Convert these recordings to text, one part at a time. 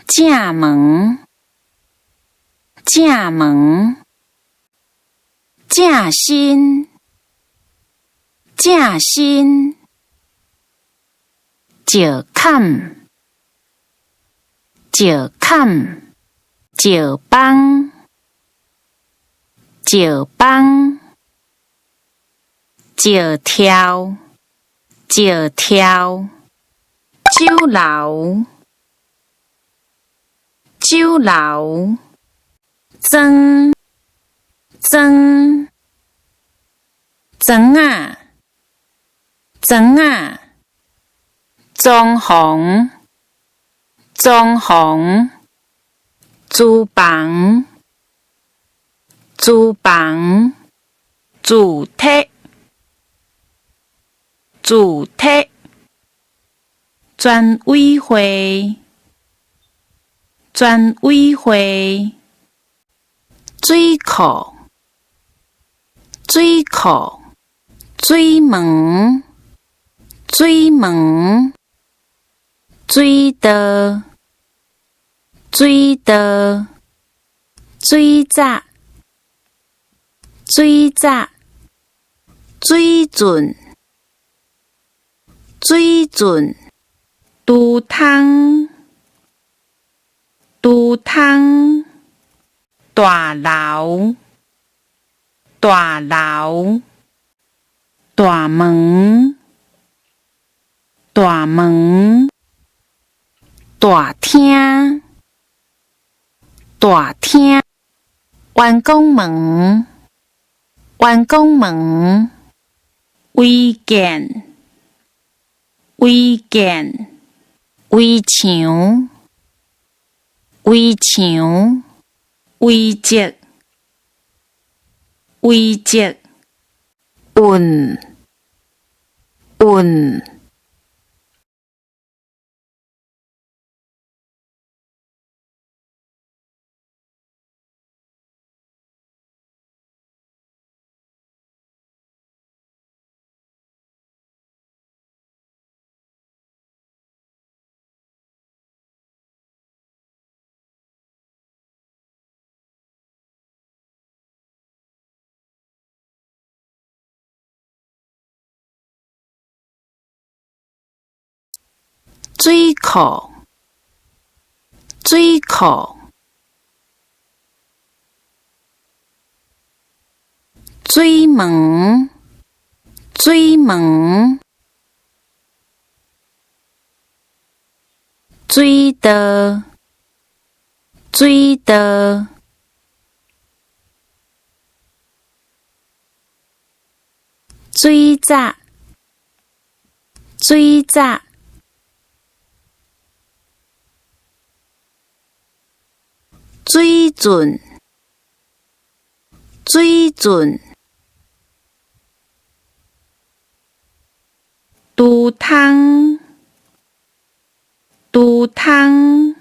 正門，正門，正身，正身，石坎，石坎，石枋，石枋，石柱，石柱，酒樓，酒樓，庄，莊，莊仔，莊仔，裝潢，裝潢，廚房，廚房，主體，主體，全委會，全委會，水庫，水庫，水門，水門，水道，水道，水閘，水閘，水準，水準，豬湯，豬湯，大樓，大樓，大門，大門，大廳，大廳，員工門，員工門，違建，違建，圍牆，圍牆，遺跡，遺跡，運，運。水庫，水庫，水門，水門，水道，水道，水閘，水閘，水準，水準，豬湯，豬湯，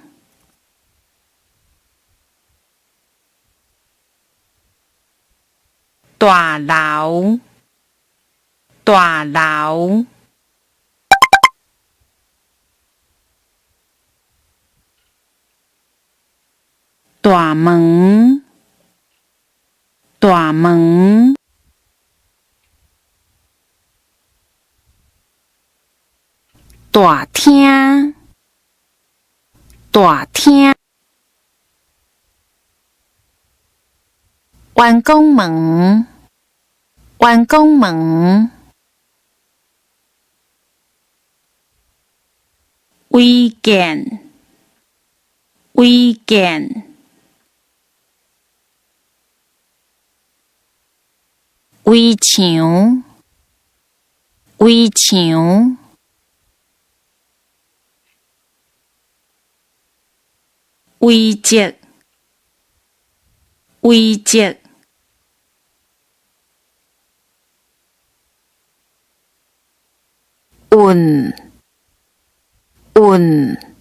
大樓，大樓，大門，大門，大廳，大廳，員工門，員工門，違建，違建，圍牆，圍牆，遺跡，遺跡，運，運。